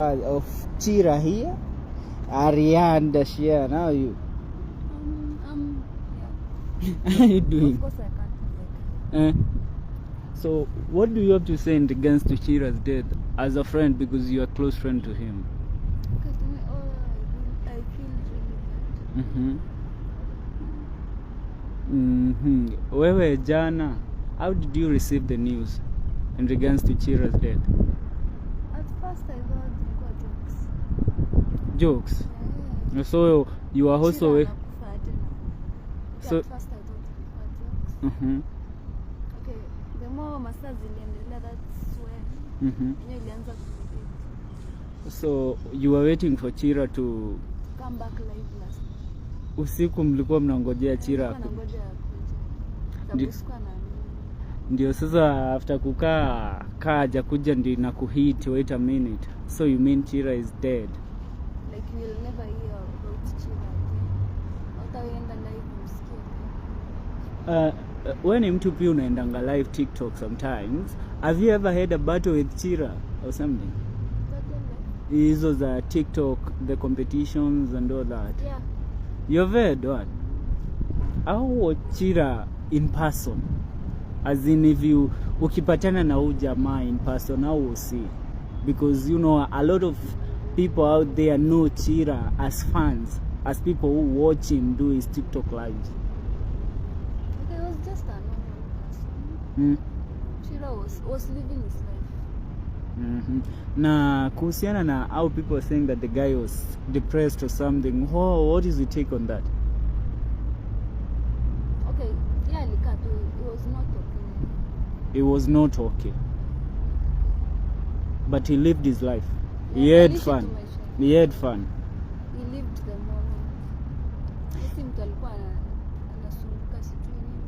Of Chira here. Arianda Shia, how are you? Yeah. How are you doing? Of course I can't be okay. Eh? So, what do you have to say in regards to Chira's death as a friend, because you are a close friend to him? Okay, to me, oh, I feel really bad. Wewe jana, how did you receive the news in regards to Chira's death? At first I thought ilikuwa jokes. Jokes. Yeah. So you are also Chira anakufa tena. Okay, at first I thought ilikuwa jokes. Okay, the more masaa ziliendelea, that's when yenyewe ilianza kuhit. So you were waiting for Chira to Come back live last. Usiku mlikuwa mnangojea Chira Nilikuwa nangoja akuje. Sababu sikuwa naamini. Ndio sasa after kukaa kaa hajakuja ndio inakuhit, wait a minute. So you mean Chira is dead? Like, you will never hear about Chira again. Hautaenda live umsikie tena. We ni mtu pia unaendanga live TikTok sometimes. Have you ever had a battle with Chira or something? Battle like Hizo za TikTok, the competitions and all that. Yeah. You've had what? How was Chira in person? As in, if you ukipatana na huyu jamaa in person, how was he? Because you know a lot of people out there know Chira as fans, as people who watch him do his TikTok lives. Okay, he was just a normal person. Chira was living his life. Na kuhusiana na how people are saying that the guy was depressed or something, oh, what is your take on that? Okay, yeah, alikaa tu, he was not okay. It was not okay. But he lived his life. He Yeah, had aliishi fun. Tu maisha. He had fun. He lived the moment. Si mtu alikuwa anasumbuka sijui nini.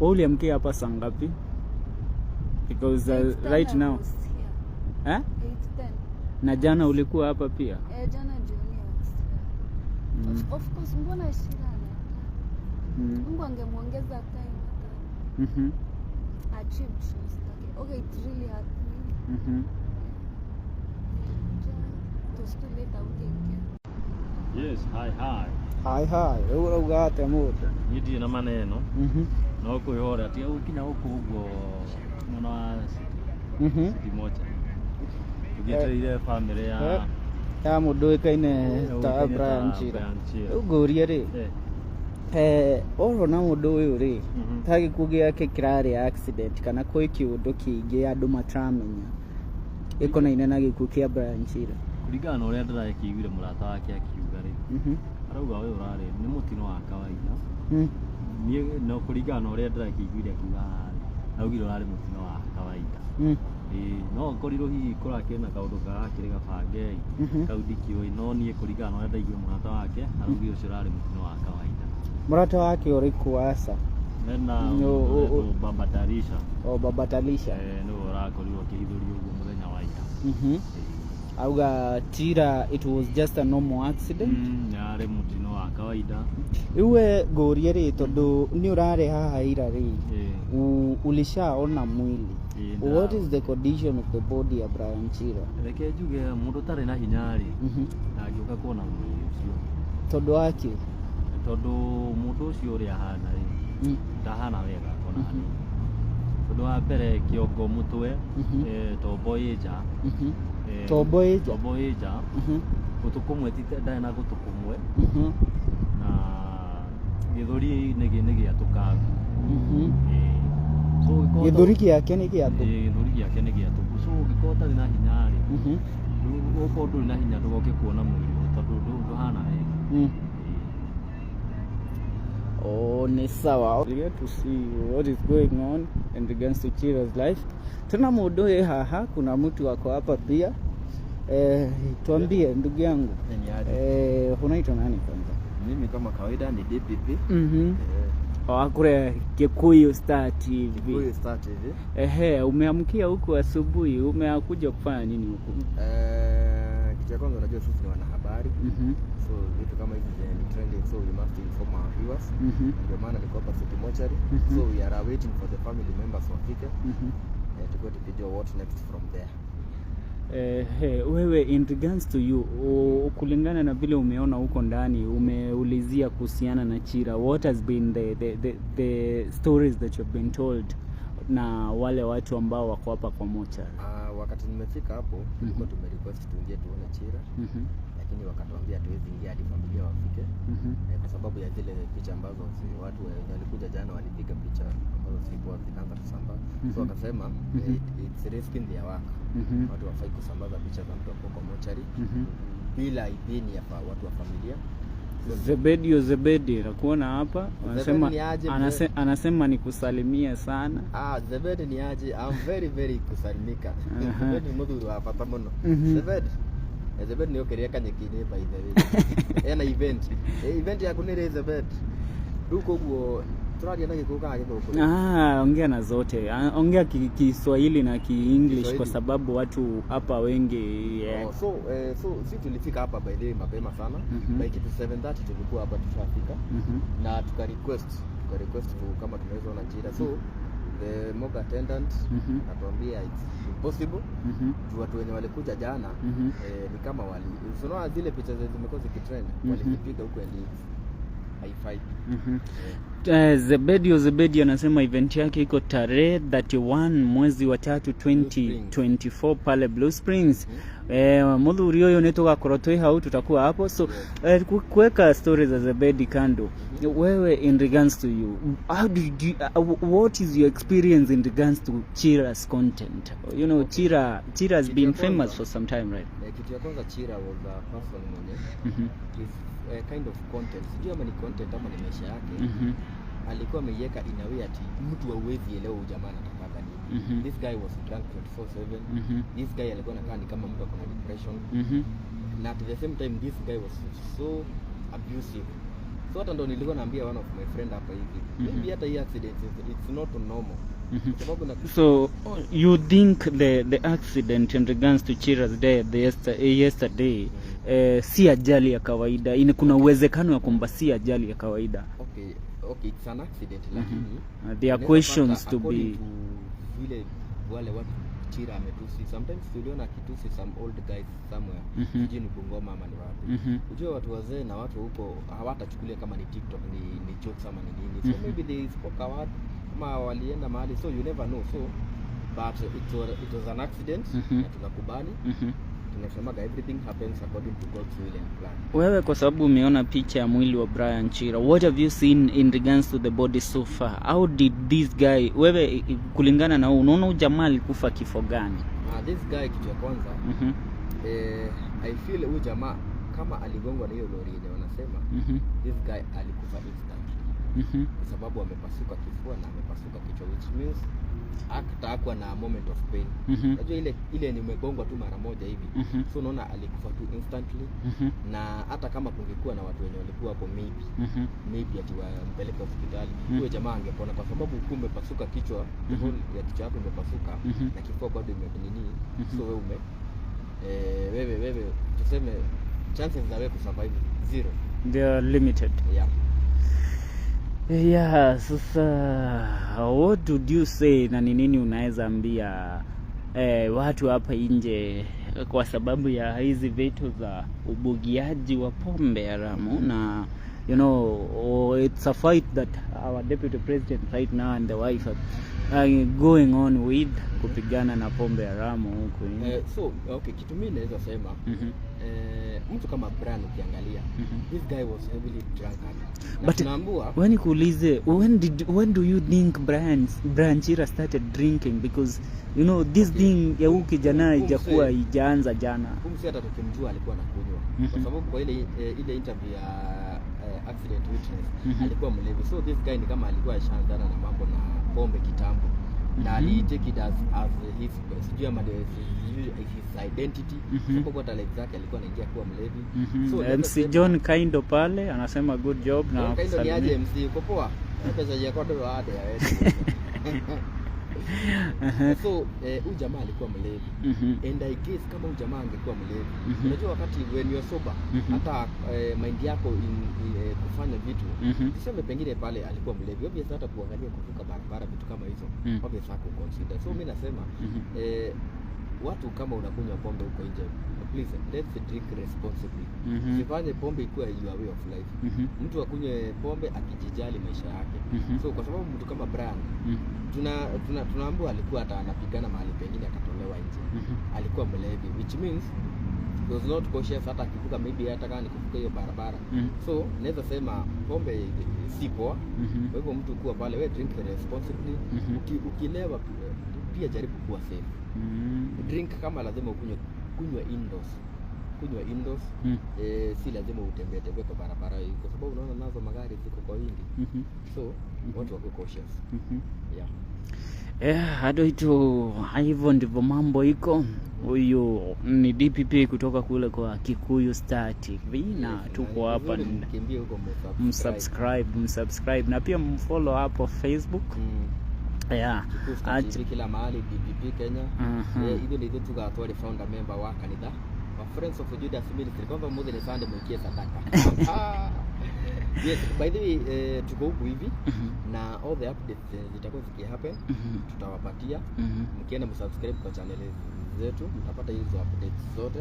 Wewe uliamkia hapa saa ngapi? Because 8:10 right I now was here. Eh? 8:10. Na jana ulikuwa hapa pia? Eh, jana jioni I was here. Of course, mbona Chira anaenda? Mungu angemwongeza time hata achieve dreams zake. Okay, it really hurt me. It was too late, haungeingia. Yes, hi hi. Hi hi, rĩu ũrauga atĩa mũndũ? Niĩ ndirĩ na maneno no kwĩhora tiga gũkinya gũkũ ũguo mwena wa City, City Mocha tũgĩetereire bamĩrĩ ya Ya mũndũ ũĩkaine ta ũĩkaine ta Brian Chira. Brian Chira. Rĩu ngũrie rĩ, orona mũndũ ũyũ rĩ, ta gĩkuũ gĩake kĩrarĩ accident kana kwĩ kĩũndũ kĩngĩ andũ mataramenya gĩkonaine na gĩkuũ kĩa Brian Chira? Kũringana na ũrĩa ndĩrakĩiguire mũrata wake akiuga rĩ, arauga ũyũ ũrarĩ nĩ mũtino wa kawaida. Niĩ no kũringana na ũrĩa ndĩrakĩiguire akiuga haha rĩ, augire ũrarĩ mũtino wa kawaida. Ĩĩ, no korirwo hihi kũrakĩrĩ na kaũndũ karakĩrĩ gabange kau ndikĩũĩ, no niĩ kũringana na ũrĩa ndaiguire mũrata wake araugire ũcio ũrarĩ mũtino wa kawaida. Mũrata wake ũrĩkũ aca? Mena ũretwo Baba Tarisha. O Baba Talisha. Eh, nĩwe ũrakorirwo akĩhithũrio ũguo mũthenya wa ira. Ĩĩ. Auga Chira, it was just a normal accident. Yarĩ mũtino wa kawaida. Rĩu we ngũrie rĩ, tondũ nĩ ũrarĩ haha ira rĩ, ulishaona mwili? Ĩĩ. What is the condition of the body ya Brian Chira? Reke njuge mũndũ ũtarĩ na hinya rĩ, ndangĩũka kuona mwĩrĩ ũcio. Tondũ wake? Tondũ mũndũ ũcio ũrĩa ahana rĩ, ndahana wega ona hanini, tondũ wa mbere kĩongo mũtwe, tombo ĩ nja. Tombo ĩ nja? Tombo ĩ nja. Gũtũ kũmwe ndarĩ na gũtũ kũmwe, na gĩthũri nĩ gĩatũkangu. Ĩĩ. So ũngĩkorwo Gĩthũri gĩake nĩ gĩatũ? Ĩĩ, gĩthũri gĩake nĩ gĩatũku. So ũngĩkorwo ũtarĩ na hinya rĩ, ũkorwo ndũrĩ na hinya ndũgoke kuona mwĩrĩ ũyũ tondũ ndũhana wega. Ĩĩ. Oh, ni sawa. We get to see what is going on in regards to Chira's life. Tena mũndũ ĩ haha, kuna mtu ako hapa pia. Tuambie ndugu yangu. Ni aje? Unaitwa nani kwanza? Mimi kama kawaida ni DPP. Wakure Kikuyu Star TV. Kikuyu Star TV. Ehe, umeamkia huku asubuhi, umekuja kufanya nini huku? Kitu ya kwanza unajua sisi ni wanahabari. So vitu kama hivi zenye ni trending, so we must inform our viewers. Ndio maana niko hapa City Mortuary. So we are waiting for the family members wafike. Tukuwe tukijua what next from there. Hey, wewe in regards to you, kulingana na vile umeona huko ndani, umeulizia kuhusiana na Chira, what has been the stories that you've been told na wale watu ambao wako hapa kwa mochari? Wakati nimefika hapo tulikuwa tumerequest tuingie tuone Chira, lakini wakatuambia hatuwezi ingia hadi familia wafike, kwa sababu ya zile picha ambazo watu wenye walikuja jana walipiga picha ambazo zilikuwa zikaanza kusambaa. So wakasema it's risking their work. Watu wafai kusambaza picha za mtu ako kwa mochari bila idhini ya watu wa familia. Zebedio Zebedi nakuona hapa, anasema ni aje, mzee? anasema nikusalimie sana. Ah, Zebedi ni aje? I'm very very kusalimika. Zebedi ni muthuri wa bata muno. Zebedi. Zebedi ni ukiria kanyeki-inĩ by the way. Ena event. Event yaku nĩ rĩ Zebedi? Rĩu koguo tũraria na Gĩkũyũ kana Gĩthũngũ? Ah, ongea na zote. Ah, ongea Kiswahili na Kienglish kwa Kiswahili. sababu watu hapa wengi, yeah. Oh, so si tulifika hapa by the way mapema sana. By kitu 7:30 tulikuwa hapa tushafika. Na tuka request tu kama tunaweza ona Chira. So the morgue attendant akatuambia it's impossible. Juu watu wenye walikuja jana ni kama wali, unaona zile picha zenye zimekuwa zikitrend, walizipiga huko and it's haifai. Zebedio Zebedi anasema event yake iko tarehe 31 mwezi wa tatu 2024 pale Blue Springs. Muthuri ũyũ nĩ tũgakorwo twĩ hau, tutakuwa hapo. So kuweka stories za Zebedi kando, wewe in regards to you, how did you, what is your experience in regards to Chira's content? Chira has Kitu been ya kwanza- famous for some time, right? Kitu ya kwanza, Chira was a person mwenye his kind of content, sijui ama ni content ama ni maisha yake, alikuwa ameiweka in a way ati mtu hauwezi elewa huyu jamaa anatakaga nini. This guy was drunk 24/7. This guy alikuwa anakaa ni kama mtu ako na depression, na at the same time this guy was so abusive. So hata ndo nilikuwa naambia one of my friend hapa hivi, maybe hata hii accident it's not normal, kwa sababu na So you think the accident in regards to Chira's death yesterday si ajali ya kawaida? Kuna uwezekano ya kwamba si ajali ya kawaida. Okay, it's an accident, lakini There are unaweza questions pata to be according to vile wale watu Chira ametusi, sometimes tuliona akitusi some old guys somewhere, sijui ni Bungoma ama ni wapi. Ujue watu wazee na watu huko hawatachukulia kama ni TikTok, ni jokes ama ni nini. So maybe they spoke a word ama walienda mahali, so you never know. So but it was an accident, na tunakubali. Tunasemaga everything happens according to God's will and plan. Wewe kwa sababu umeona picha ya mwili wa Brian Chira, what have you seen in regards to the body so far? How did this guy, wewe kulingana na wewe, unaona huyu jamaa alikufa kifo gani? This guy, kitu ya kwanza, I feel huyu jamaa kama aligongwa na hiyo lori yenye wanasema, this guy alikufa instantly, kwa sababu amepasuka kifua na amepasuka kichwa, which means hata hakuwa na moment of pain. Unajua ile ile ni umegongwa tu mara moja hivi. So unaona alikufa tu instantly. Na hata kama kungekuwa na watu wenye walikuwa hapo, maybe maybe ati wampeleke hospitali, huyo jamaa angepona, kwa sababu ukiwa umepasuka kichwa, the whole ya kichwa yako imepasuka na kifua bado imenini, so wewe ume eh, wewe tuseme chances za wewe kusurvive zero. They are limited. Yeah. Yeah, sasa what would you say, na ni nini unaweza ambia watu hapa nje kwa sababu ya hizi vitu za ubugiaji wa pombe haramu? Na oh, it's a fight that our deputy president right now and the wife are going on with, kupigana na pombe haramu huku nje. So okay, kitu mimi naweza sema, mtu kama Brian ukiangalia, this guy was heavily drunkard na But tunaambiwa when nikuulize, when do you think Brian Chira started drinking? Because this thing ya huyu kijana Huyu haijakuwa mzee- ijaanza jana. Huyu mzee hata tukimjua alikuwa anakunywa, kwa sababu kwa ile interview ya accident witness, alikuwa mlevi. So this guy ni kama alikuwa ashaanzana na mambo na pombe kitambo, na ali take it as his, sijui ama sijui his identity, sababu hata live zake alikuwa anaingia kuwa mlevi. So naweza MC sema- John Kaindo pale anasema good job na John Kaindo ni aje? kusalimia. MC, uko poa? Pesa ya kodo ade ya wewe. So huyu jamaa alikuwa mlevi, and I guess kama huyu jamaa angekuwa mlevi, unajua wakati when you are sober, hata mind yako in kufanya vitu, tuseme pengine pale alikuwa mlevi, obviously hata kuangalia kuvuka barabara, vitu kama hizo, obviously hakuconsider. So mi nasema Watu kama unakunywa pombe huko nje, please let's drink responsibly. Usifanye pombe ikuwe your way of life. Mtu akunywe pombe akijijali maisha yake. So kwa sababu mtu kama Brian, tunaambiwa alikuwa hata anapigana mahali pengine akatolewa nje. Alikuwa mlevi, which means he was not cautious hata akivuka, maybe hata kama ni kuvuka hiyo barabara. So naweza sema pombe si poa. Kwa hivyo mtu kuwa pale, we drink responsibly. Ukilewa pia jaribu kuwa safe. Drink kama lazima ukunywe, kunywa indoors. Kunywa indoors. Si lazima utembee tembee kwa barabara hii, kwa sababu unaona nazo magari ziko kwa wingi. So watu wako cautious. Yeah. Hado ito hivyo ndivyo mambo iko. Huyu ni DPP kutoka kule kwa Kikuyu Star TV na Yes, tuko hapa. Vizuri mkimbie huko msubscribe. Msubscribe na pia mfollow hapo Facebook. Yeah. Kikuyu Star TV kila mahali, DPP Kenya. Ithuĩ nĩ ithuĩ tugaga twarĩ founder member wa kanitha wa Friends of Judas Ministry. Kwanza mũthĩ nĩ Sunday, mũikie sadaka. Yes, by the way, tuko huku hivi na all the updates zitakuwa zikihappen tutawapatia. Mkienda msubscribe kwa channel zetu mtapata hizo updates zote.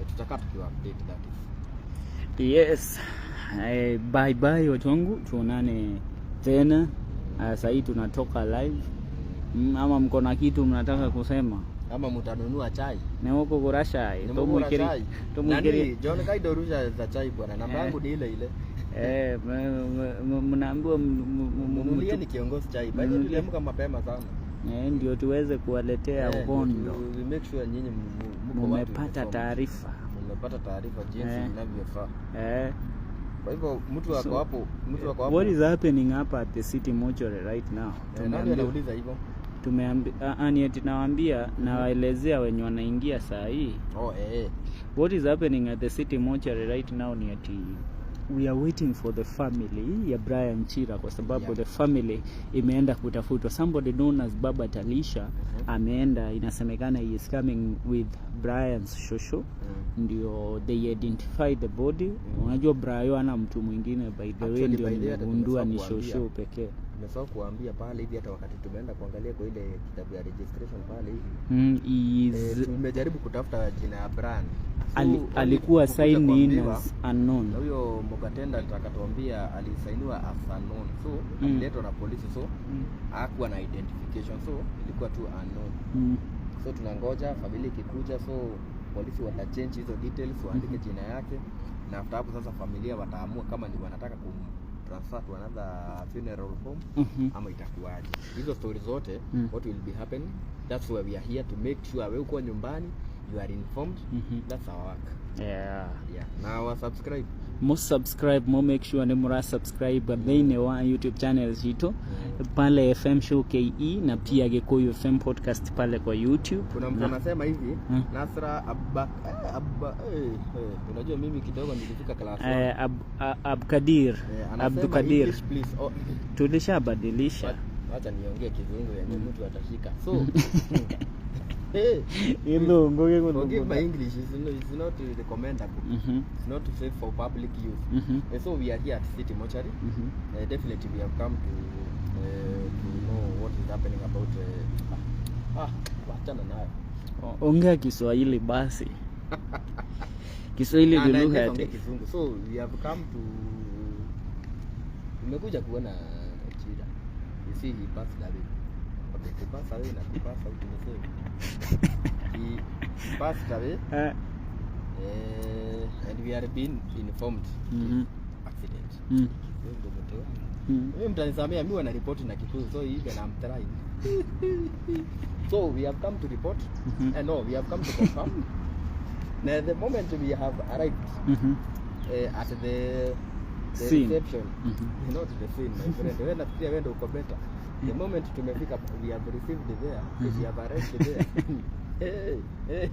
Tutakaa tukiwa update, that is. Yes. Bye bye watu wangu, tuonane tena. Sasa hii tunatoka live. Ama mko na kitu mnataka kusema? Ama mtanunua chai? Nĩmũkũgũra cai? Nimekula chai. Tumwikiri. Nani, John Kaido rusha za chai bwana. Namba yangu ni ile ile. Mnaambiwa Mnunulieni kiongozi chai. By the way, tuliamka mapema sana. Ndio tuweze kuwaletea uhondo. We make sure nyinyi mko watu Mumepata informed. taarifa. Mmepata taarifa jinsi inavyofaa. Kwa hivyo mtu ako So, hapo, mtu ako hapo. What is happening hapa at the city mortuary right now? Nani anauliza hivyo? Ni eti nawaambia, nawaelezea wenye wanaingia saa hii. Oh. What is happening at the city mortuary right now ni ati we are waiting for the family ya Brian Chira kwa sababu the family imeenda kutafutwa. Somebody known as Baba Talisha ameenda, inasemekana he is coming with Brian's shosho ndio they identify the body. Unajua Brian ana mtu mwingine, by the way, Actually, ndio by the way, hata nimegundua ni nimesahau shosho pekee. Nimesahau kuambia pale hivi, hata wakati tumeenda kuangalia kwa ile kitabu ya registration pale hivi. Is Tumejaribu kutafuta jina ya Brian. So, only alikuwa kukuja sign in kuambiwa, as unknown. Na huyo morgue attendant akatuambia alisainiwa as unknown. So aliletwa na polisi, so hakuwa na identification, so ilikuwa tu unknown. So tunangoja familia ikikuja, so polisi watachange hizo details, waandike jina yake, na after hapo sasa familia wataamua kama ni wanataka kumtransfer to another funeral home ama itakuwaje. Hizo stories zote, what will be happening, that's why we are here, to make sure wewe uko nyumbani you are informed. That's our work. Yeah, na wa subscribe. Mo subscribe, mo make sure ni mura subscribe thĩinĩ wa YouTube channel citũ pale FM Show KE na pia Gikuyu FM Podcast pale kwa YouTube. Kuna mtu anasema hivi, Nasra Abba, Abba, unajua mimi kidogo nilifika class one. Abkadir. Anasema Abdukadir. English please. Oh, Tulishabadilisha. Wacha niongee kizungu yenye mtu atashika. So hey, Gĩthũngũ. Forgive my English, it's not recommendable. It's not safe for public use. So we are here at City Mortuary. Definitely we have come to know what is happening about wachana nayo. Ongea Kiswahili basi. Kiswahili Ah, ni na lugha ya ongea taifa. Kizungu. So we have come to, tumekuja kuona Chira. You see, he passed away. Okay, to pass away na to pass out ni same. He passed away. And we are being informed accident. Kizungu mtu wangu. Mimi mtanisamea, mimi wana report na Kikuyu, so even I'm trying. So we have come to report. No, we have come to confirm. Now the moment we have arrived at the Scene. Reception, not the scene, my friend. Wewe nafikiria wewe ndio uko better. The moment tumefika, we have received there, we have arrived there. Hey,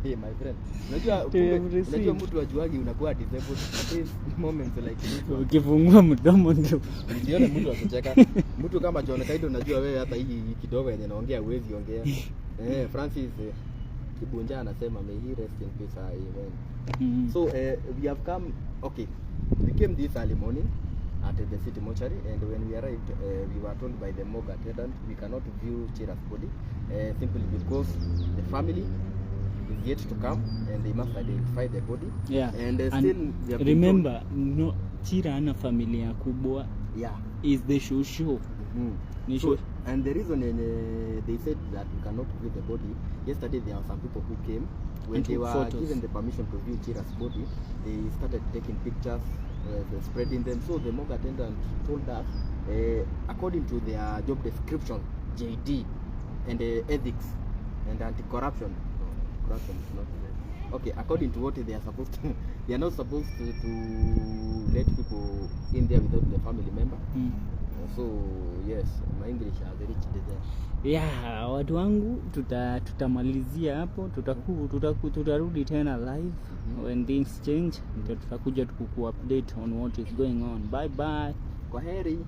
hey, my friend. Unajua We have kumbe, received. unajua mtu ajuagi unakuwa disabled at these moments like this one. Ukifungua mdomo ndio. Usione mtu akicheka. Mtu kama John Kaido, unajua wewe hata hii kidogo yenye naongea huwezi ongea. Francis Kibunja anasema may he rest in peace. Amen. So we have come, okay, we came this early morning at the city mortuary, and when we arrived, we were told by the morgue attendant we cannot view Chira's body simply because the family is yet to come and they must identify the body. And And still we have been remember, no, Chira ana familia kubwa. Told, yeah. Is the shosho. Ni So, shosho. And the reason they said that we cannot view the body, yesterday there were some people who came when And they took were photos. Given the permission to view Chira's body, they started taking pictures, spreading them. So the morgue attendant told us, according to their job description, JD, and ethics and anti-corruption. No, corruption is not there. Okay, according to what they are supposed to, they are not supposed to let people in there without the family member. So yes, my English has reached there. Yeah, watu wangu, tutamalizia hapo, tutarudi tena live when things change. Ndio tutakuja tukuku update on what is going on. Bye bye. Kwa heri.